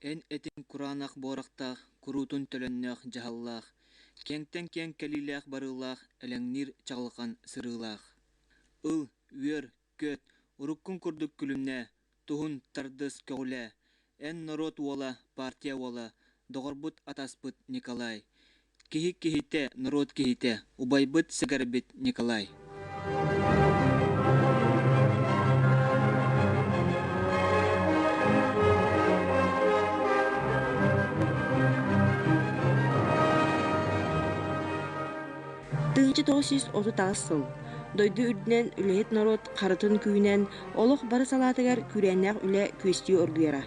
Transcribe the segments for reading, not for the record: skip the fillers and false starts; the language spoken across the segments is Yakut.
Эн этиҥ кураанах буорахтаах, куруутун төлөннөөх дьаһаллаах, киэҥтэн киэҥ кэлиилээх-барыылаах, элэҥниир чаҕылҕан сырыылаах. Ыл, үөр, көт, уруккуҥ курдук күлүмнээ, туһун тардыс, көҕүлээ. Эн норуот уола, партия уола, доҕорбут атаспыт Николай. Киһи киһитэ, норуот киһитэ, убайбыт сэгэрбит Николай. 1938 сыл дойду үрдүнэн үлэһит норуот харытын күүһүнэн олох бары салаатыгар күүрээннээх үлэ күөстүү оргуйара.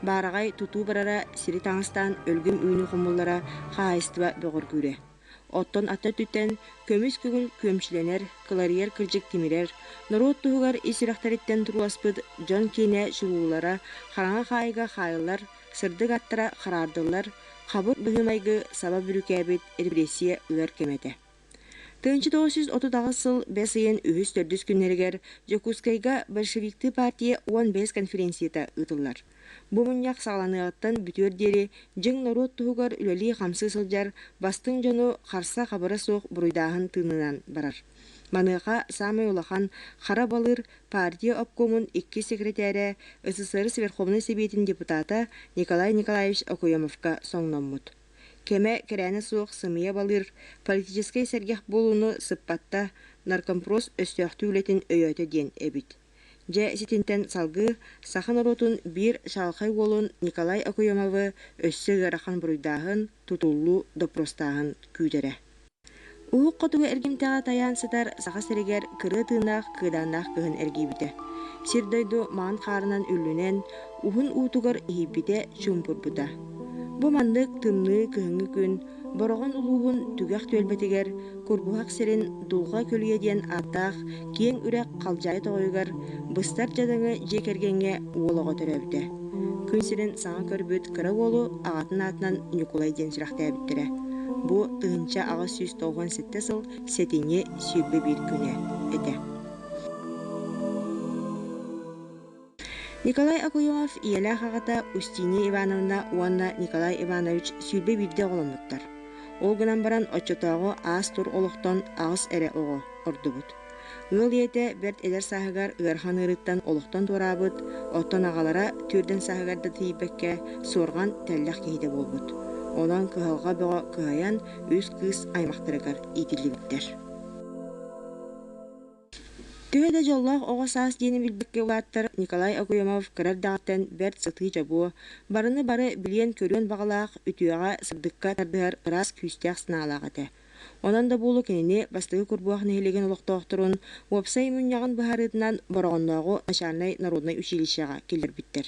Баараҕай тутуу барара, сири таҥастаан өлгөм үүнүү хомуллара, хаһаайыстыба бөҕөргүүрэ. Оттон ата өттүттэн көмүс көҥүл күөмчүлэнэр, кыларыйар кырдьык тимирэр, норуот туһугар ис сүрэхтэриттэн турууласпыт дьон киэнэ чулуулара хараҥа хаайыга хаайыллар, сырдык аттара хараардыллар, хабыр быһыы-майгы саба бүрүүкээбит репрессия ыар кэмэ этэ. 1938 сыл бэс ыйын үһүс-төрдүс күннэригэр Дьокуускайга большевиктыы партия 15 конференцията ыытыллар. Бу мунньах саҕаланыаҕыттан бүтүөр диэри дьиҥ норуот туһугар үлэлии-хамсыы сылдьар бастыҥ дьону харса-хабыра суох буруйдааһын тыынынан барар. Маныаха саамай улахан хара балыыр партия обкомун иккис секретарэ, СССР Верховнай Сэбиэтин депутата Николай Николаевич Окоемовка соҥноммут. Кэмэ кэрээнэ суох сымыйа балыыр политическай сэргэх буолууну сыппатта, наркомпрос өстөөхтүү үлэтин өйөөтө диэн эбит. Дьэ, ситинтэн салгыы саха норуотун биир чаҕылхай уолун Николай Окоемовы өссө ыарахан буруйдааһын, тутуллуу, доппуруостааһын күүтэрэ. Уһук хотугу эргимтэҕэ тайаан сытар Саха сиригэр кырыа тыыннаах кыыдааннаах кыһын эргийбитэ. Сир-дойду маҥан хаарынан үллүнэн, уһун уутугар иһийбитэ, чуумпурбута. Бу маннык тымныы кыһыҥҥы күн Бороҕон улууһун түгэх түөлбэтигэр Курбуһах сирин Дулҕа Көлүйэ диэн ааттаах киэҥ үрэх халдьаайы тоҕойугар быстар дьадаҥы дьиэ кэргэҥҥэ уол оҕо төрөөбүтэ. Күн сирин саҥа көрбүт кыра уолу аҕатын аатынан Ньукулай диэн сүрэхтээбиттэрэ. Бу 1897 сыл сэтинньи 21 күнэ этэ. Николай Окоемов ийэлээх аҕата Устинья Ивановна уонна Николай Иванович 21 оҕоломмуттар. Ол гынан баран оччотооҕу аас-тур олохтон аҕыс эрэ оҕо ордубут. Ыал ийэтэ бэрт эдэр сааһыгар ыарахан ыарыыттан олохтон туораабыт, оттон аҕалара түөрдэн сааһыгар да тиийбэккэ суорҕан тэллэх киһитэ буолбут. Онон кыһалҕа бөҕө кыһайан үс кыыс аймахтарыгар иитиллибиттэр. Төһө да дьоллоох оҕо саас диэни билбиккэ улааттар Николай Окоемов кыра эрдэҕиттэн бэрт сытыы чобуо, барыны бары билиэн-көрүөн баҕалаах, үтүөҕэ, сырдыкка тардыһар ыраас күүстээх санаалаах этэ. Онон да буолуо кинини Бастакы Курбуһах нэһилиэгин олохтоохторун уопсай мунньаҕын быһаарыытынан Бороҕоннооҕу начальнай народнай училищеҕа киллэрбиттэр.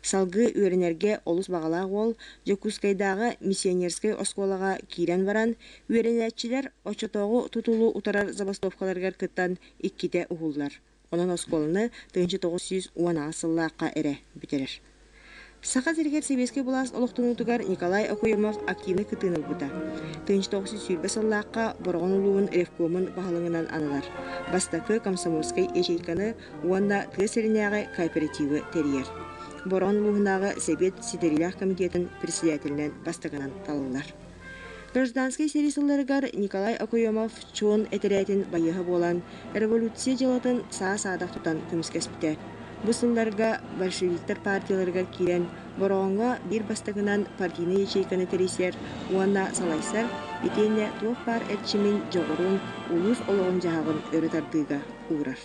Салгыы үөрэнэргэ олус баҕалаах уол Дьокуускайдааҕы миссионерскай оскуолаҕа киирэн баран, үөрэнээччилэр оччотооҕу тутулу утарар забастовкаларыгар кыттан иккитэ уһуллар. Онон оскуоланы 1918 сыллаахха эрэ бүтэрэр. Саха сиригэр сэбиэскэй былаас олохтонуутугар Николай Окоемов активнай кыттыыны ылбыта. 1920 сыллаахха Бороҕон улууһун ревкомун баһылыгынан ананар. Бастакы комсомольскай ячейканы уонна тыа сиринээҕи кооперативы тэрийэр. Бороҕон улууһунааҕы Сэбиэт ситэриилээх комитетын председателинэн бастакынан талыллар. Гражданскай сэрии сылларыгар Николай Окоемов чуон этэрээтин байыаһа буолан, революция дьыалатын саа-саадах тутан көмүскэспитэ. Бу сылларга большевиктар партияларыгар киирэн, Бороҕоҥҥо биир бастакынан партийнай ячейканы тэрийсэр уонна салайсар, итиэннэ туох баар эрчимин, дьоҕурун, улуус олоҕун-дьаһаҕын өрө тардыыга уурар.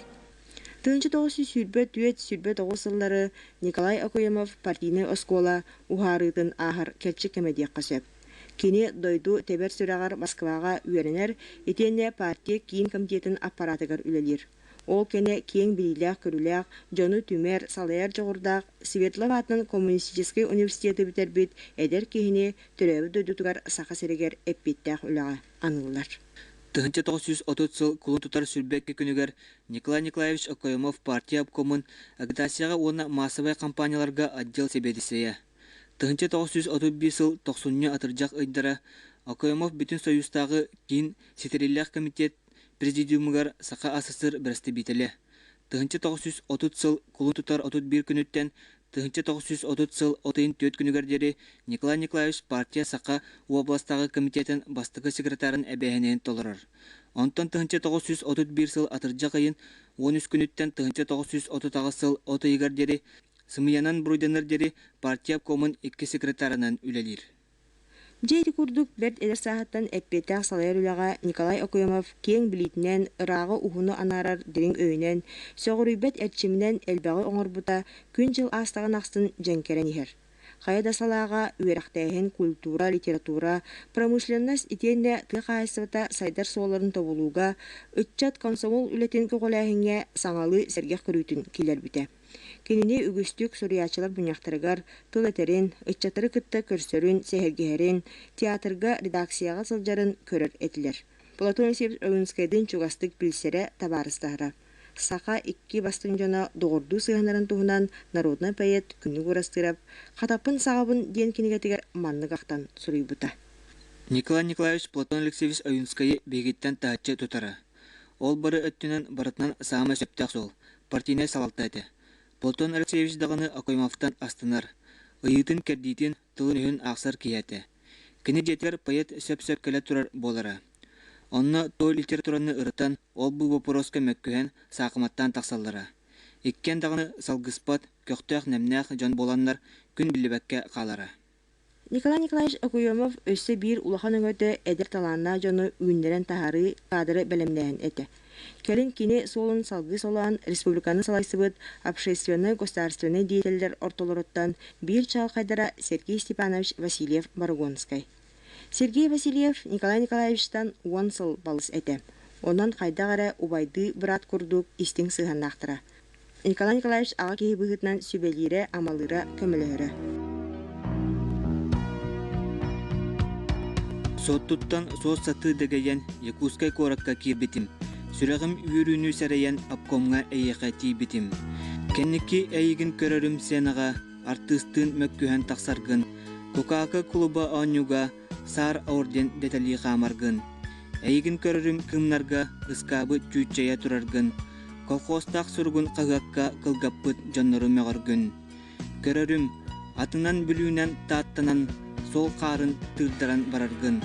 1924-29 сыллары Николай Окоемов партийнай оскуола уһаарыытын ааһар кэрчик кэмэ диэххэ сөп. Кини дойду тэбэр сүрэҕэр Москваҕа үөрэнэр итиэннэ партия киин комитетын аппаратыгар үлэлиир. Ол кэннэ киэҥ билиилээх-көрүүлээх, дьону түмэр, салайар дьоҕурдаах Светлов аатынан коммунистическай университеты бүтэрбит эдэр киһини төрөөбүт дойдутугар Саха сиригэр эппиэттээх үлэҕэ аныыллар. 1930 сыл кулун тутар сүүрбэ икки күнүгэр Николай Николаевич Окоемов партия обкомун агитацияҕа уонна маассабай хампаанньаларга отдел сэбиэдиссэйэ. 1931 сыл тохсунньу-атырдьах ыйдара Окоемов Бүтүн Союзтааҕы Киин ситэриллээх комитет президиумугар Саха АССР бэрэстэбиитэлэ. 1930 сыл кулун тутар 31 күнүттэн 1930 сыл от ыйын 4 күнүгэр диэри Николай Николаевич партия Саха уобаластааҕы комитетын бастакы секретарын эбээһинэһин толорор. Онтон 1931 сыл атырдьах ыйын 13 күнүттэн 1938 сыл от ыйыгар диэри сымыйанан буруйданар диэри партия обкомун икки секретарынан үлэлиир. Дьэ ити курдук бэрт эдэр сааһыттан эппиэттээх салайар үлэҕэ Николай Окоемов киэҥ билиитинэн, ырааҕы-уһуну анаарар дириҥ өйүнэн, сөҕүрүйбэт эрчиминэн элбэҕи оҥорбута күн-дьыл аастаҕын ахсын дьэҥкэрэн иһэр. Хайа да салааҕа үөрэхтээһин, культура, литература, промышленность итиэннэ тыа хаһаайыстыбата сайдар суолларын тобулууга, ыччат комсомол үлэтин көҕүлээһиҥҥэ саҥалыы сэргэх көрүүтүн киллэрбитэ. Кинини үгүстүк суруйааччылар мунньахтарыгар тыл этэрин, ыччаттары кытта көрсөрүн, сэһэргэһэрин, театрга, редакцияҕа сылдьарын көрөр этилэр. Платон Алексеевич Ойуунскайдыын чугастык билсэрэ, табаарыстаһара. Саха икки бастыҥ дьоно доҕордуу сыһыаннарын туһунан народнай поэт Күннүк Уурастыырап «Хатаппын саҕабын» диэн кинигэтигэр маннык ахтан суруйбута. Николай Николаевич Платон Алексеевич Ойуунскайы биһигиттэн таһыччы тутара. Ол бары өттүнэн барытынан саамай сөптөөх суол, партийнай салалта этэ. Платон Алексеевич даҕаны Окоемовтан астынар, ыйыытын-кэрдиитин, тылын-өһүн аахсар киһи этэ. Кини дьиэтигэр поэт сөп-сөп кэлэ турар буолара. Онно той литератураны ырытан, ол-бу боппуруоска мөккүһэн, саахыматтаан тахсаллара. Иккиэн даҕаны салгыспат, көхтөөх-нэмнээх дьон буоланнар күн биллибэккэ хаалара. Николай Николаевич Окоемов өссө биир улахан өҥөтө эдэр талааннаах дьону үүннэрэн таһаарыы, кадры бэлэмнээһин этэ. Кэлин кини суолун салгыы солоон республиканы салайсыбыт общественнай-государственнай деятеллэр ортолоруттан биир чаҕылхайдара Сергей Степанович Васильев-Борогонскай. Сергей Васильев Николай Николаевичтан 10 сыл балыс этэ. Онон хайдах эрэ убайдыы быраат курдук истиҥ сыһыаннаахтара. Николай Николаевич аҕа киһи быһыытынан сүбэлиирэ-амалыыра, көмөлөһөрө. Суоттуттан суос сатыы дэгэйэн Якутскай куоракка киирбитим. Сүрэҕим үөрүүнү сэрэйэн обкомҥа эйиэхэ тиийбитим. Кэнники эйигин көрөрүм сценаҕа артыыстыын мөккүһэн тахсаргын, Кукаакы клуба оонньууга саар орден дэтэлии хаамаргын, эйигин көрөрүм кыымнарга ыскаабы чүүччэйэ тураргын, колхозтаах суругун хаһыакка кылгаппыт дьоннору мөҕөргүн. Көрөрүм, атынан Бүлүүнэн Тааттанан суол хаарын тыырдаран бараргын,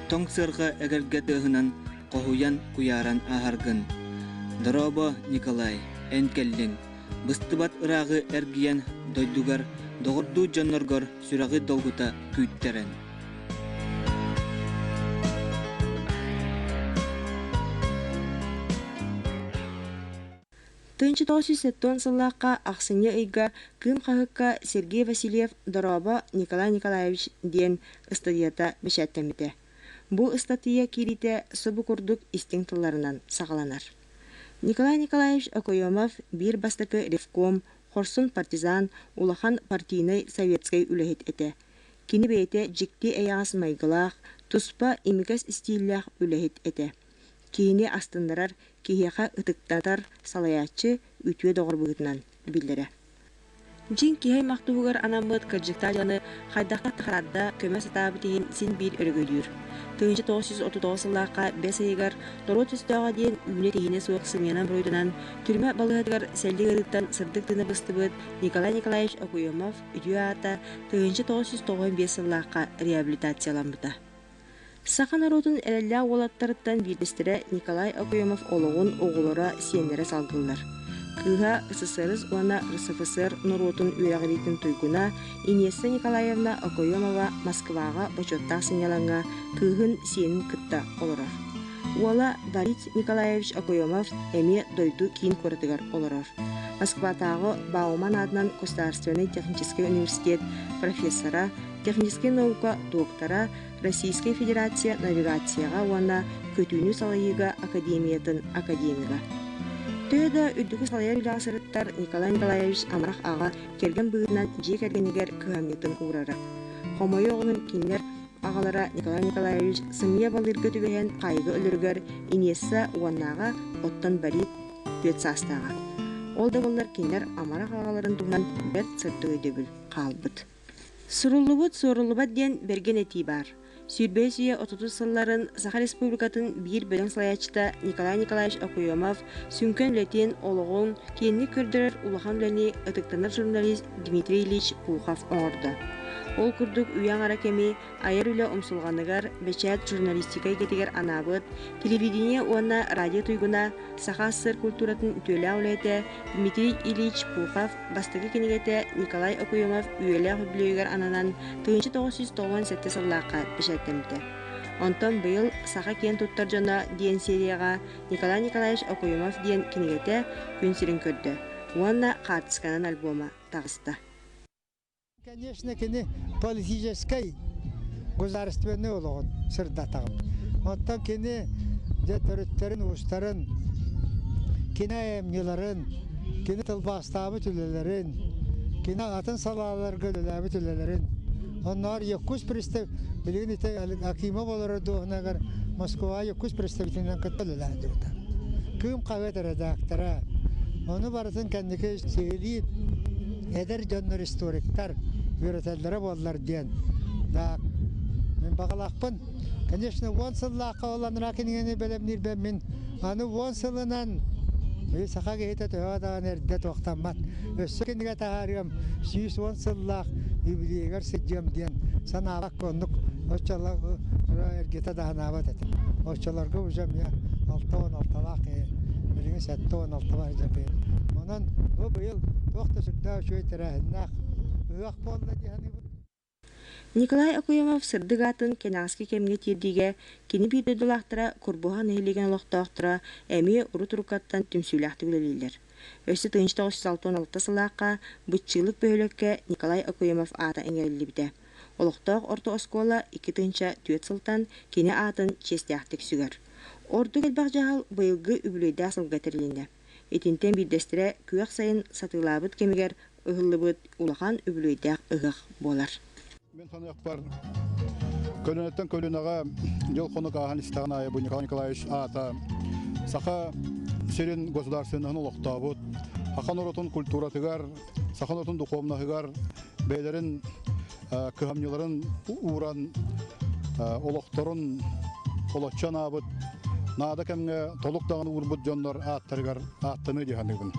тоҥ сыарҕа эгэлгэ тыаһынан хоһуйан куйааран ааһаргын. Дорообо, Николай, эн кэллиҥ. Быстыбат ырааҕы эргийэн дойдугар, доҕордуу дьонноргор сүрэҕи долгута күүттэрэн. 1970 сыллаахха ахсынньы ыйга Кыым хаһыакка Сергей Васильев «Дорообо, Николай Николаевич» диэн ыстатыйата бэчээттэммитэ. Бу ыстатыйа киириитэ субу курдук истиҥ тылларынан саҕаланар. Николай Николаевич Окоемов биир бастакы ревком, хорсун партизан, улахан партийнай советскай үлэһит этэ. Кини бэйэтэ дьикти эйэҕэс майгылаах, туспа имигэс истииллээх үлэһит этэ. Киһини астыннарар, киһиэхэ ытыктатар салайааччы үтүө доҕор быһыытынан биллэрэ. Дьиҥ киһи аймах туһугар анаммыт кырдьыктаах дьону хайдахха харда көмө сатаабыт иһин син биир өрөгөйдүүр. 1939 сыллаахха бэс ыйыгар норуот өстөөҕө диэн үүнэ-тэһиинэ суох сымыйанан буруйданан түрмэ балыыһатыгар сэллик ыарыыттан сырдык тыына быстыбыт Николай Николаевич Окоемов үтүө аата 1995 сыллаахха реабилитацияламмыта. Саха норуотун эрэллээх уолаттарыттан биирдэстэрэ Николай Окоемов олоҕун оҕолоро, сиэннэрэ салгыллар. Кыыһа СССР уонна РСФСР норуотун үөрэҕириитин туйгуна Инесса Николаевна Окоемова Москваҕа бочуоттаах сынньалаҥҥа кыыһын сиэнин кытта олорор. Уола Борис Николаевич Окоемов эмиэ дойду киин куоратыгар олорор. Москватааҕы Бауман аатынан Государственнай техническэй университет профессора, техническэй наука доктора, Российскай Федерация навигацияҕа уонна көтүүнү салайыыга академиятын академига. Төһө да үрдүкү салайар үлэҕэ сырыттар Николай Николаевич амарах аҕа кэргэн быһыытынан дьиэ кэргэнигэр кыһамньытын уурара. Хомойуох иһин кинилэр аҕалара Николай Николаевич сымыйа балыырга түбэһэн хаайыыга өлөрүгэр Инесса уоннааҕа, оттон Борис түөрт саастааҕа. Ол да буоллар кинилэр амарах аҕаларын туһунан бэрт сырдык өйдөбүл хаалбыт. Суруллубут суоруллубат диэн бэргэн этии баар. Сүүрбэһис үйэ отутус сылларын Саха Республикатын биир бөдөҥ салайааччыта Николай Николаевич Окоемов сүҥкэн үлэтин, олоҕун киэҥник көрдөрөр улахан үлэни ытыктанар журналист Дмитрий Ильич Пухов оҥордо. Ол курдук үйэ аҥара кэми айар үлэ умсулҕаныгар, бэчээт журналистика эйгэтигэр анаабыт, телевидение уонна радио туйгуна, Саха СССР культуратын үтүөлээх үлэһитэ Дмитрий Ильич Пухов бастакы кинигэтэ Николай Окоемов үйэлээх үбүлүөйүгэр ананан 1997 сыллаахха бэчээттэммитэ. Онтон быйыл «Саха киэн туттар дьоно» диэн серияҕа Николай Николаевич Окоемов диэн кинигэтэ күн сирин көрдө уонна хаартысканан альбома таҕыста. Конечно, кини политическай государственный олоҕун сырдатаҕын. Оттон кини дьэ төрүттэрин, уустарын, кини айымньыларын, кини тылбаастаабыт үлэлэрин, кини атын салааларга үлэлээбит үлэлэрин, онноор Якутск пристав билигин ити Акимов олорор дуоһунагар Москва Якутск представителинэн кытта үлэлээбитэ. Кыым хаһыат редактора. Ону барытын кэнники сиһилии эдэр дьоннор историктар үөрэтэллэрэ буоллар диэн да мин баҕалаахпын. Конечно, 10 сыллаахха ол анараа кинигэни бэлэмниирбэн мин аны 10 сылынан саха киһитэ төһө даҕаны эрдэ туохтаммат. Өссө кинигэ таһаарыам 110 сыллаах юбилейгар сылдьыам диэн санаабакка оннук оччолор эргитэ да санаабат этим. Оччолорго уже мне 66-лаах киһи, билигин 76-бар дьаппыт. Онон бу быйыл туох да сүрдээх үчүгэй тэрээһиннээх ыһыах буолла дии саныыбын. Николай Окоемов сырдык аатын кэнэҕэски кэмҥэ тиэрдиигэ кини биир дойдулаахтара Курбуһах нэһилиэгин олохтоохторо эмиэ урут-уруккаттан түмсүүлээхтик үлэлииллэр. Өссө 1966 сыллаахха Быччыылык бөһүөлэккэ Николай Окоемов аата иҥэриллибитэ. Олохтоох орто оскуола 2004 сылтан кини аатын чиэстээхтик сүгэр. Ордук элбэх дьаһал быйылгы үбүлүөйдээх сылга тэрилиннэ. Итинтэн биирдэстэрэ күөх сайын сатыылаабыт кэмигэр ыһыллыбыт улахан үбүлүөйдээх ыһыах буолар. Мин саныахпар, көлүөнэттэн көлүөнэҕэ дьыл-хонук ааһан истэҕин аайы бу Николай Николаевич аата Саха сирин государственноһын олохтообут, саха норуотун культуратыгар, саха норуотун духовноһыгар бэйэлэрин кыһамньыларын ууран олохторун олоччу анаабыт, наада кэмҥэ толук даҕаны уурбут дьоннор ааттарыгар ааттаныы дии саныыбын.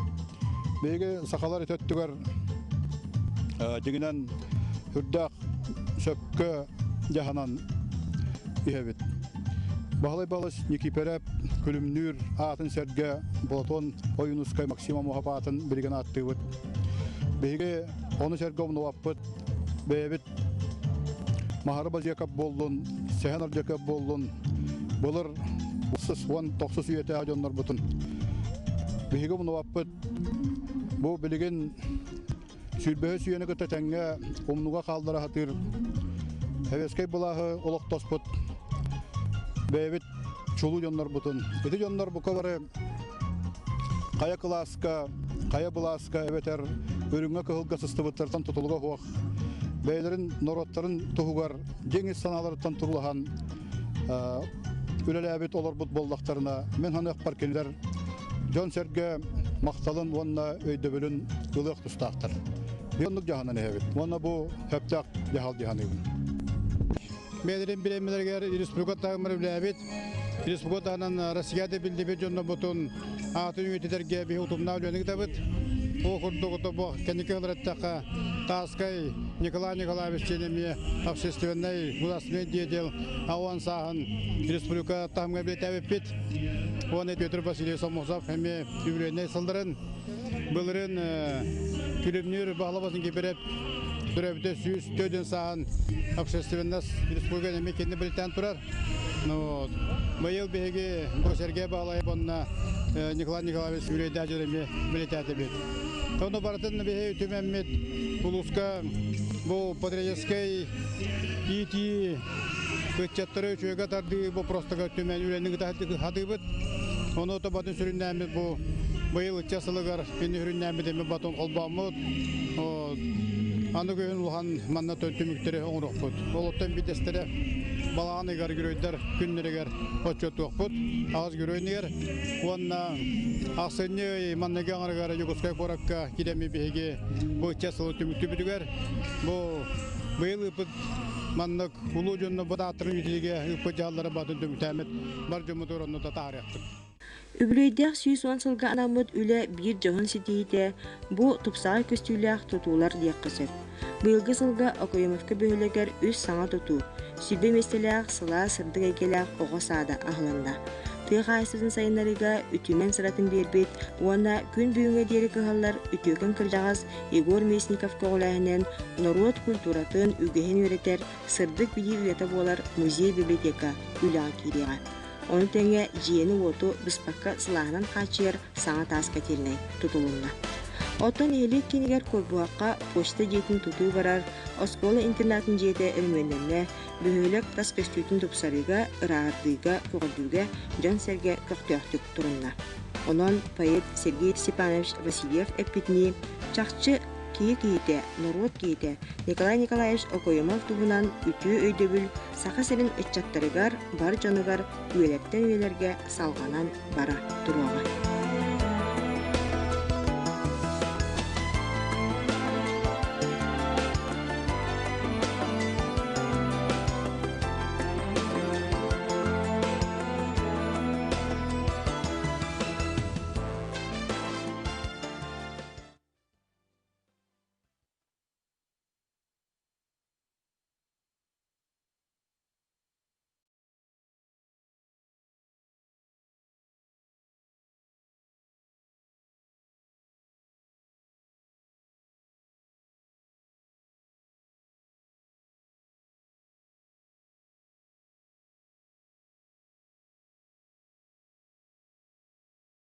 Биһиги сахалар ити өттүгэр дьиҥинэн үрдээх сөпкө дьаһанан иһэбит. Баһылай Балыс Никиипэрэп Күлүмнүүр аатын сэргэ Платон Ойуунускай Максим Омуһап аатын билигин ааттыыбыт. Биһиги ону сэргэ умнубаппыт, бэйэбит Маһары Базеков буоллун, Сэһэн Ордьоков буоллун, былыр 19 үйэтээҕи дьоннорбутун биһиги умнубаппыт. Бу билигин сүүрбэһис үйэни кытта тэҥҥэ умнуга хааллара сатыыр Сэбиэскэй былааһы олохтоспут бэйэбит чулуу дьоннорбутун. Ити дьоннор бука бары хайа кылааска, хайа былааска эбэтэр үрүҥҥэ кыһылга сыстыбыттартан тутулуга суох бэйэлэрин норуоттарын туһугар дьиҥ ис санааларыттан турулаһан үлэлээбит олорбут буоллахтарына, мин саныахпар кинилэр дьон-сэргэ махталын уонна өйдөбүлүн ылыах тустаахтар. Оннук дьаһанан иһэбит. Уонна бу сөптөөх дьаһал дии саныыбын. Бэйэлэрин бириэмэлэригэр республика таһымар үлэлээбит, республика таһынан Россияда биллибит дьоннорбутун аатын үйэтитэргэ биһи утумнаах үлэни ыытабыт. Ол курдук бу кэнники ылар эттэххэ Тааскай Николай Николаевич диэн эмиэ общественнай государственный деятель ауан сааһын республика таһымҥа бэлиэтээбиппит. Уонна Петр Васильевич Сомосов эмиэ юбилейнай сылларын былырын Күлүмнүүр Баһылабасын Кипиреп төрөөбүтэ 104 сааһын общественность республика эмиэ кинини бэлиэтээн турар. Ну, быйыл биһиги бу Сергей Баһылаев уонна Николай Николаевич Юрийдаах эмиэ бэлиэтээтибит. Ону барытын биһи түмэммит улууска бу патриотическай иитии ыччаттары үчүгэйгэ тардыы боппуруостарга түмэн үлэни хатыыбыт. Ону тобатын сүрүннээммит бу быйыл ыччат сылыгар кини сүрүннээммит эми батон холбооммут. Аны күһүн улахан манна түмүктэри оҥоруохпут. Ол оттон биирдэстэрэ Балаҕан ыйыгар геройдар күннэригэр отчуоттуохпут. Аҕыс геройнигэр уонна ахсынньы ый манныгы аҥарыгар Дьокуускай куоракка кирэми биһиги бу ыччат сылы түмүктүүбүтүгэр бу быйыл ыыппыт маннык улуу дьонно быдааттарын үтүлүгэ ыыппыт дьаһаллары батын түмүктээммит бар дьоммутугар онно татаарыахпыт. Үбүлүөйдээх 110 сылга анаммыт үлэ биир дьоһун ситиһиитэ бу тупсаҕай көстүүлээх тутуулар диэххэ сөп. Быйылгы сылга Окоемовка бөһүөлэгэр үс саҥа тутуу, 20 миэстэлээх сылаас сырдык эйгэлээх оҕо саада аһылынна. Тыа хаһаайыстыбатын сайыннарыыга үтүмэн сыратын биэрбит уонна күн бүгүҥҥэ диэри кыһаллар үтүөкэн кырдьаҕас Егор Местников көҕүлээһинэн норуот культуратын үгэһин үөрэтэр сырдык билии үйэтэ буолар музей-библиотека үлэҕэ киириэҕэ. Ону тэҥэ дьиэни-уоту быспакка сылааһынан хааччыйар саҥа таас котельнай тутулунна. Оттон нэһилиэк киинигэр Куорбуһахха почта дьиэтин тутуу барар, оскуола интернатын дьиэтэ өрөмүөннэннэ, бөһүөлэк тас көстүүтүн тупсарыыга, ырааһырдыыга, көҕөрдүүгэ дьон-сэргэ көхтөөхтүк турунна. Онон поэт Сергей Степанович Васильев эппитинии, чахчы киһи киһитэ, норуот киһитэ Николай Николаевич Окоемов туһунан үтүө өйдөбүл Саха сирин ыччаттарыгар, бар дьонугар үйэлэртэн үйэлэргэ салҕанан бара туруоҕа.